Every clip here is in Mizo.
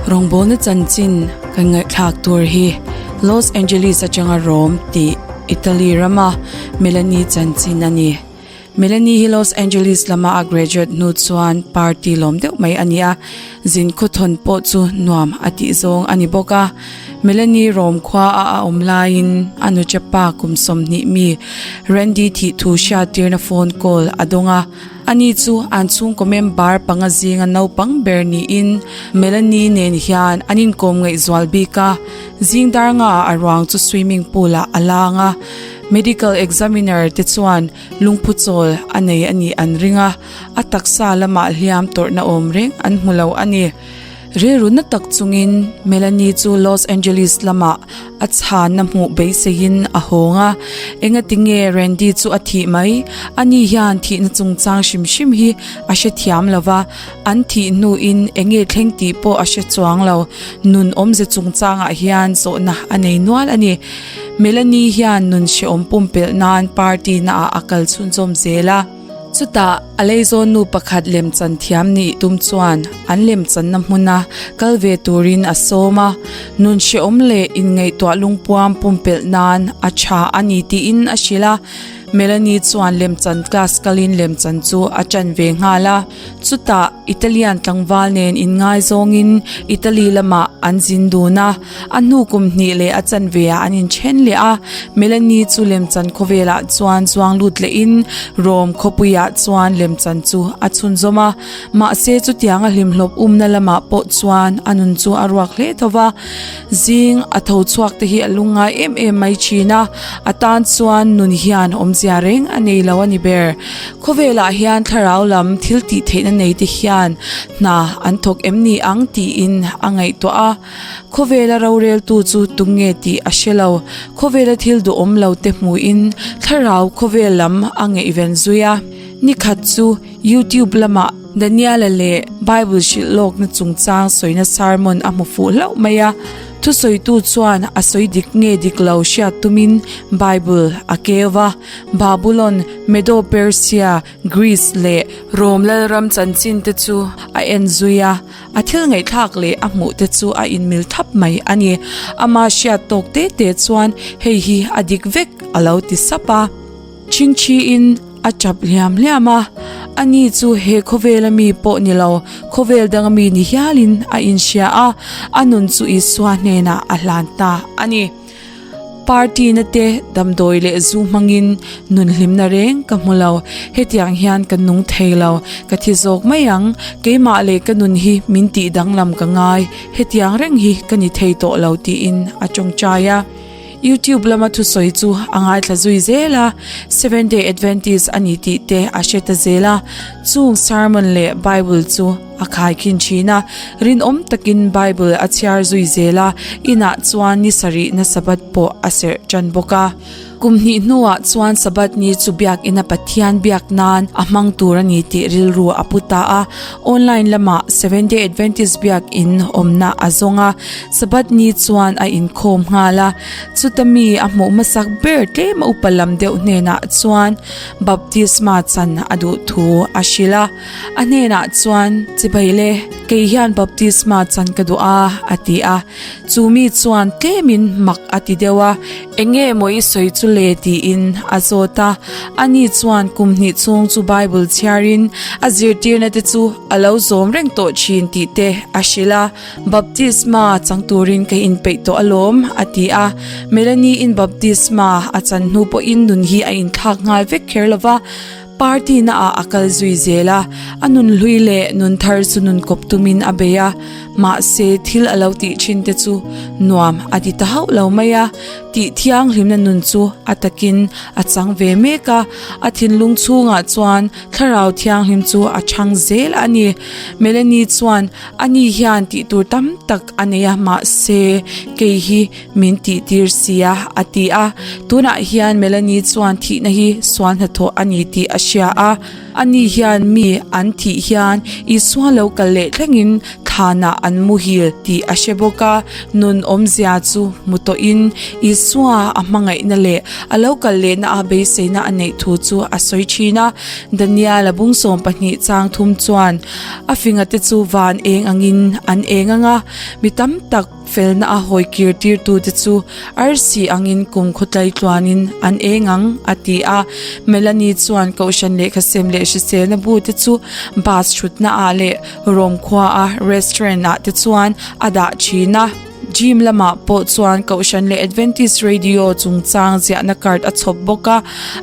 Rawngbawlna chanchin kan ngaihthlak tur hi Los Angeles atanga Rome tih Italy rama Melanie chanchin a ni. Melanie hi Los Angeles lama a graduate hnu chuan party lawm deuh mai a ni a, zin khawthawn pawh chu nuam a tih zawng a ni bawk a. Melanie Rome khua a a awm laiin a nuchapa kum 20 mi Randy thih thu hriattirna phone call a dawng a. Ani chu an chhungkaw member panga zinga naupang ber niin Melanie nen hian an inkawm ngaihzual bik a, zing dar nga ah a ruang chu swimming pool ah a lang a. Medical examiner te chuan lungphu chawl a nei a nih an ring a, a taksa lamah hliam tawrhna awm reng an hmu lo a ni. Rilru na tak chungin Melanie chu Los Angeles lamah a chhanna hmuh beiseiin a hawng a, engati nge Randy chu a thih mai? Ani hian thihna chungchang hrim hrim hi a hrethiam lo va, an thih hnuin enge thleng tih pawh a hre chuang lo. Nun awmze chungchangah hian zawhna a nei nual a ni. Melanie hian nun hrehawm pumpelh nan party naah a kal chhunzawm zel a. Chutah a leizawn nu pakhat lemchan thiam nih tum chuan an lemchanna hmuna kal ve turin a sawm a, nun hrehawm leh inngaihtuah lungpuam pumpelh nan a tha a ni tiin a hrilh a. Melanie chuan lemchan class kalin lemchan chu a ṭan ve nghal a. Chutah Italian tlangval nen inngaizawngin Italy lamah an zin dun a, a hnu kum hnih leh a chanve ah an inthen leh a. Melanie chu lemchan khawvelah chuan chuang lut lehin Rome khawpuiah chuan lemchan chu a chhunzawm a. Mahse chutianga hlimhlawp umna lamah pawh chuan a nun chu a ruak hle tho va. Zing a tho chhuak te hi a lungngai em em mai thin a, a tan chuan nun hian awmzia reng a nei lo a ni ber. Khawvelah hian thlarau lam thil tih theihna nei te hian hna an thawk em ni ang tiin a ngaihtuah a. Khawvela roreltu chu tunge tih a hre lo. Khawvela thil duhawm lo te hmuhin thlarau khawvel lam a ngaihven zui a. Nikhat chu YouTube lamah Daniela leh Bible hrilh lawkna chungchang sawina sermon a hmu fuh hlauh mai a. Thusawitu chuan a sawi dik nge dik lo hriat tumin Bible a keu va. Babulon, Medo-Persia, Greece leh Rome lalram chanchin te chu a en zui a, a thil ngaihthlak leh a hmuh te chu a inmil thap mai a ni. Ama hriat tawk te te chuan hei hi a dik vek a lo ti sap a. Chhingchhiin a chap hliam hliam a, ani chu he khawvela mi pawh ni lo, khawvel danga mi ni hialin a inhria a, a nun chu Isua hnenah a hlan ta a ni. Party na te damdawi leh zu hmangin nun hlimna reng ka hmu lo, hetiang hian ka nung thei lo, ka thi zawk mai ang, keimah leh ka nun hi min tih danglam ka ngai, hetiang reng hi ka ni thei tawh lo tiin a tawngtai a. YouTube lama thusawi chu a ngaithla zui zel a, Seventh Day Adventist a ni tih te a hre ta zel a, chung sermon leh Bible chu a khaikhin thin a, rinawm takin Bible a chhiar zui zel a, inah chuan ni sarihna Sabbath pawh a serh tan bawk a. Kum hnih hnuah chuan Sabbath ni chu biakina Pathian biak nan a hmang tur a ni tih rilru a pu ta a, online lamah Seventh Day Adventist biakin awmna a zawng a, Sabbath ni chuan a inkhawm nghal a, chuta mi a hmuh hmasak ber tlem a upa lam deuh hnenah chuan baptisma chan a duh thu a hrilh a. A hnenah chuan, Chibai le, kei hian baptisma chan ka duh a, a ti a. Chu mi chuan tlemin mak a ti deuh a, Enge maw i sawi chu le? tiin a zawt a. Ani chuan kum hnih chhung chu Bible chhiarin a zirtirna te chu a lo zawm reng tawh thin tih te a hrilh a. Baptisma chang turin ka inpeih tawh alawm, a ti a. Melanie-in baptisma a chan hnu pawhin nun hi a inthlak nghal vek kher lo va. Party na ah a kal zui zel a, a nun hlui leh nun thar chu nun kawp tumin a bei a, mahse thil a lo tih thin te chu nuam a ti ta hauh lo mai a, tih thianghlimna nun chu a takin a chang ve mek a, a thinlung chhungah chuan thlarau thianghlim chu a chhang zel a ni. Melanie chuan ani hian tih tur tam tak a nei a, mahse kei hi Min tih tir sia, a ti a. Tunah hian Melanie chuan thihna hi sual hnathawh a ni tih a hria a. Ani hian mi an thih hian Isua lo kal leh thlengin. thlanah an muhil tih a hre bawk a, nun awmzia chu hmu tawhin Isua a hmangaihna leh a lo kal lehna a beiseina a neih thu chu a sawi thin a. Daniel a bung 12 chang thum chuan a finga te chu van eng angin an eng ang a, mi tam tak felna a hawi kir tirtu te chu arsi angin kum khawtlai tluanin an eng ang a ti a. Melanie chuan kohhran lehkha sem leh hriselna bu te chu bus thutna ah leh Rome khua a restaurant ah te chuan a dah thin a. Gym lamah pawh chuan Kohhran leh Adventist Radio chungchang ziahna card a chhawp bawk a.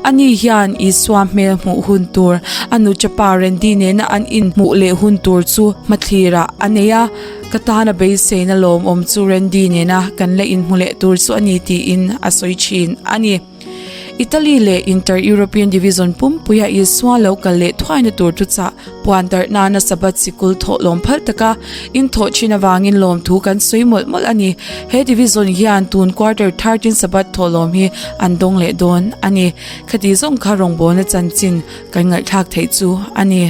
Ani hian Isua hmel hmuh hun tur, a nuchapa Randy nena an inhmuh leh hun tur chu hmathlirah a nei a. Ka tana beiseina lawmawm chu Randy nena kan la inhmu leh tur chu a ni tiin a sawi thin a ni. Italy leh Inter-European Division pumpuia Isua lo kal leh thuaina tur chu chah puan darh nana Sabbath sikul thawh lawm phal taka inthawh thin avangin lawmthu kan sawi mawlh mawlh a ni. He division hian tun quarter 13 Sabbath thawh lawm hi an dawng leh dawn a ni. Khati zawng kha rawngbawlna chanchin kan ngaihthlak theih chu a ni.